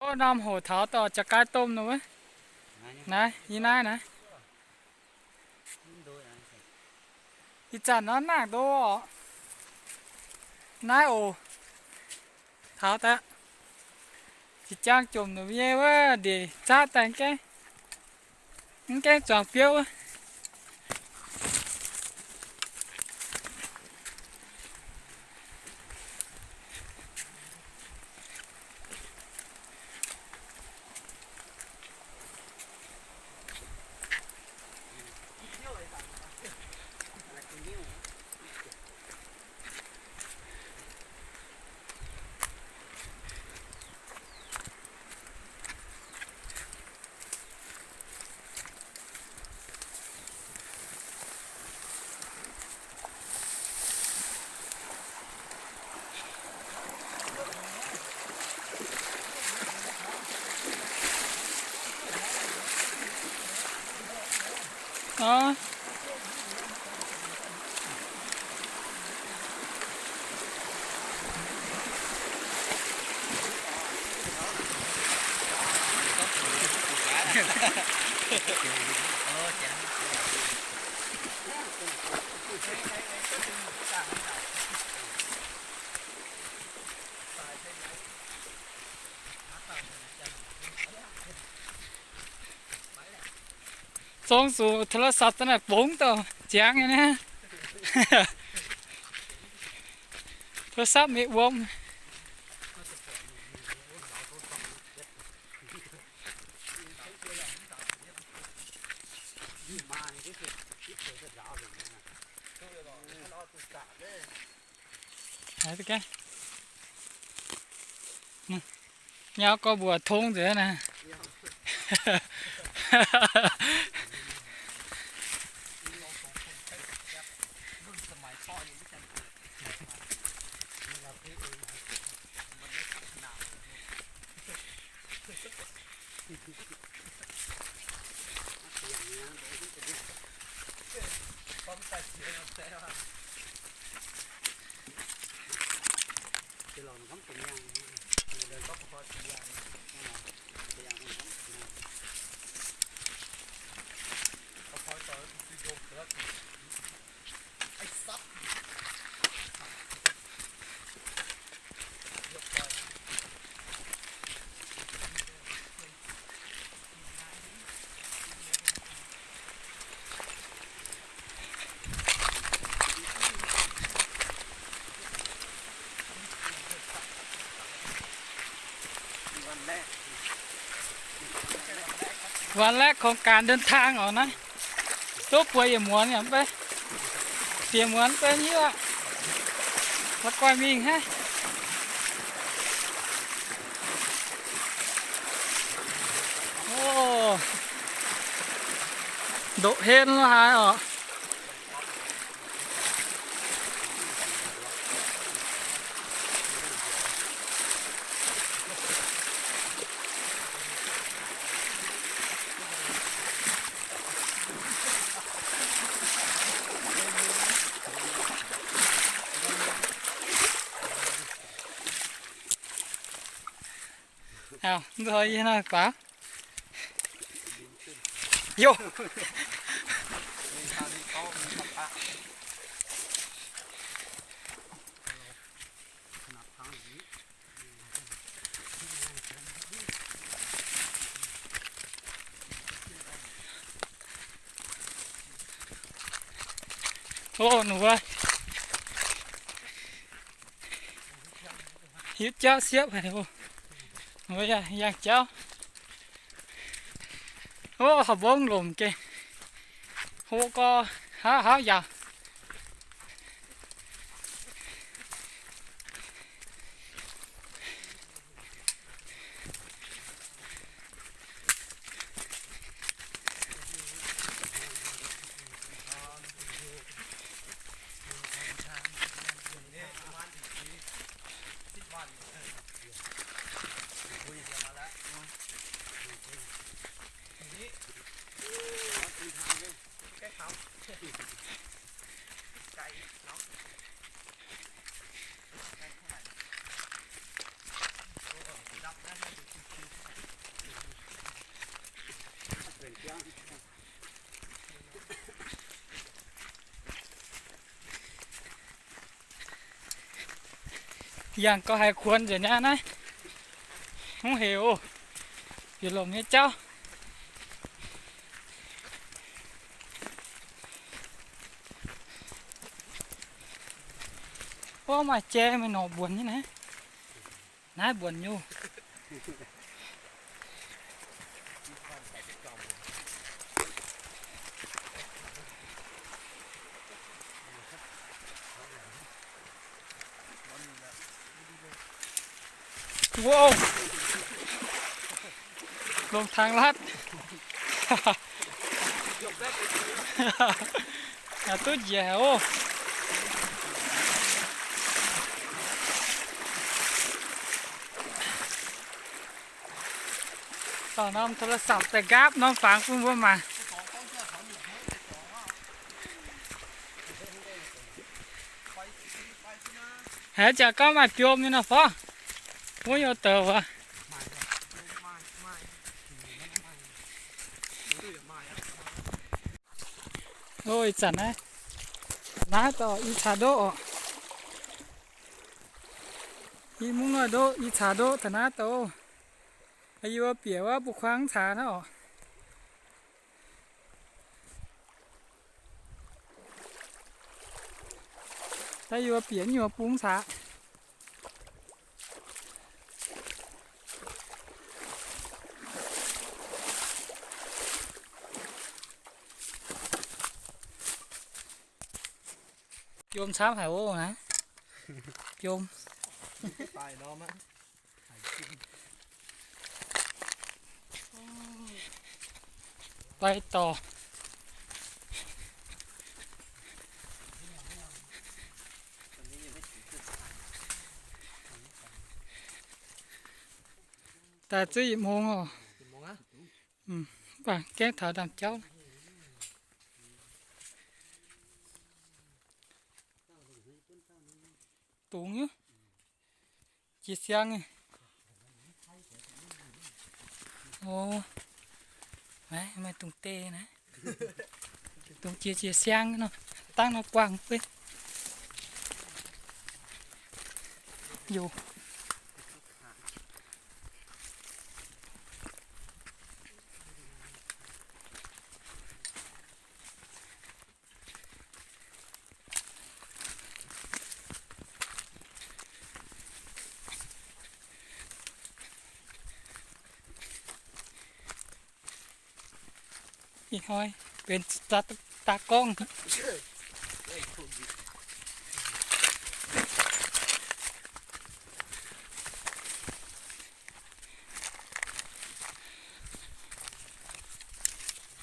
ໂອ້ ນ້ຳໂຫເທົາຕໍ່ຈະກາຍຕົ້ມນະເວີຍ ນາຍ ອີນາຍນະ ອີຈັນນອນໜາກໂດ ນາຍໂອ ເທົາແທ້ ຊິຈ້າງຈົມນະເວີຍ ເວີຍ ເດ ຈາແຕ່ງແກ ມັນແກງຈອງປຽວ. ອໍ ສົ່ງສູ່ໂທລະສັບຕົວນັ້ນປົງຕໍ່ຈຽງນີ້ນະ ໂທລະສັບມີອວມ. ຫາຍໄປແກ ນະ ຍາວກໍບົວທົງເດີນະ. ວັນແລກຂອງການເດີນທາງອອກນະ. ໂຕປ່ວຍຢ່າໝວນຫຍັງໄປ ເສຍໝວນໄປນີ້ລະ ລະກອຍມີອີກຮະ. ໂອ້ ໂດະເຫັນລະຫາຍອອກ. ອ້າວ ບໍ່ເຫັນນະປາ ໂຢ. ໂອ້ ໜູເອີຍ ຫິວເຈົ້າສຽບໃຫ້ ໂອ້ ໜູເອີຍ ຢ່າງເຈົ້າ. ໂອ້ ເຂົາບົ້ງລົມເກ ໂຫກໍຫາຫາຢາ. ແກ້ເຂົາ ຢ່າງກໍໃຫ້ຄວນຈະຍານະ ຮູ້ເຫວ ຢູ່ລົມໃຫ້ເຈົ້າ. ໂອ້ ມາແຈ້ແມ່ນໜໍ່ບວນນີ້ນະ. ນາຍບວນຢູ່. ໂວ້ວ ລົງທາງລັດ. ອາ ຕຸດເຢຍໂອ ຕໍ່ນ້ອງໂທລະສັບແຕ່ກາບນ້ອງຟັງພຸ້ນບໍ່ມາ. ແຮຈາກໍມາຈົມນີ້ນະພໍ່ ໂອ້ຍ ເຕີວ່າ. ໂອ້ຍ ຈັນນະ ນາໂຕ ອີຊາໂດ ອີມຸງນ້ອຍໂດ ອີຊາໂດ ທະນາໂຕ ອາຍຸວາປຽວາບຸຄວັງສານະ ອາຍຸວາປຽວາປຸງສາ. ໂຍມຊາມຫາໂອນະ ໂຍມ ໄປຕໍ່ ຕາຈື່ອີກໂມງເນາະ. ອືມ ວ່າແກ້ງເຖົາດຳເຈົ້າ ຕຸງຢູ່ ຈີສຽງ. ໂອ້ ໄມ້ ໄມ້ຕຸງເຕນະ ຕຸງເຈຍ ເຈຍສຽງເນາະ ຕັ້ງນອກກວ້າງເວີຍ ຢູ່. ອີກຫ້ອຍ ເປັນຕາ ຕາກ້ອງ.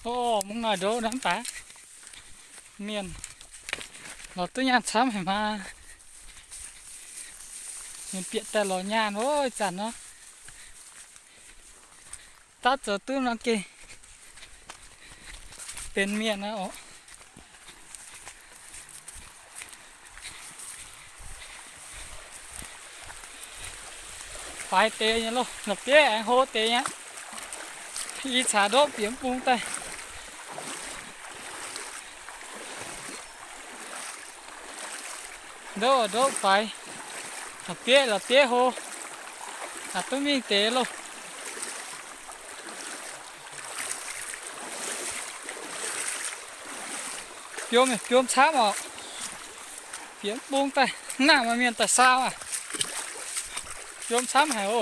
ໂອ້ ມຶງໜ້ອຍໂດນຳຕາ ມຽນ ລາວຕຸຍານຊ້ຳໃຫ້ມາ ມັນປຽກແຕ່ລາວຍານ. ໂອ້ຍ ຈັນເນາະ ຕາເຈີຕຸ້ນອາເກ ເປັນມຽນນະ ໂອ ໄປເຕຍະໂລ ນະເປຍະ ໂຮເຕຍະ ອີສາໂດປຽມປຸງໄຕ ໂດ ໂດໄປ ລະເປຍະ ລະເປຍະໂຮ ອາຕຸມິເຕໂລ ປຽມ ປຽມຊາມອອກ ປຽມປຸງໄຕ ໜ້າມາມຽນຕາຊາວອະ ປຽມຊາມໃຫ້ໂອ.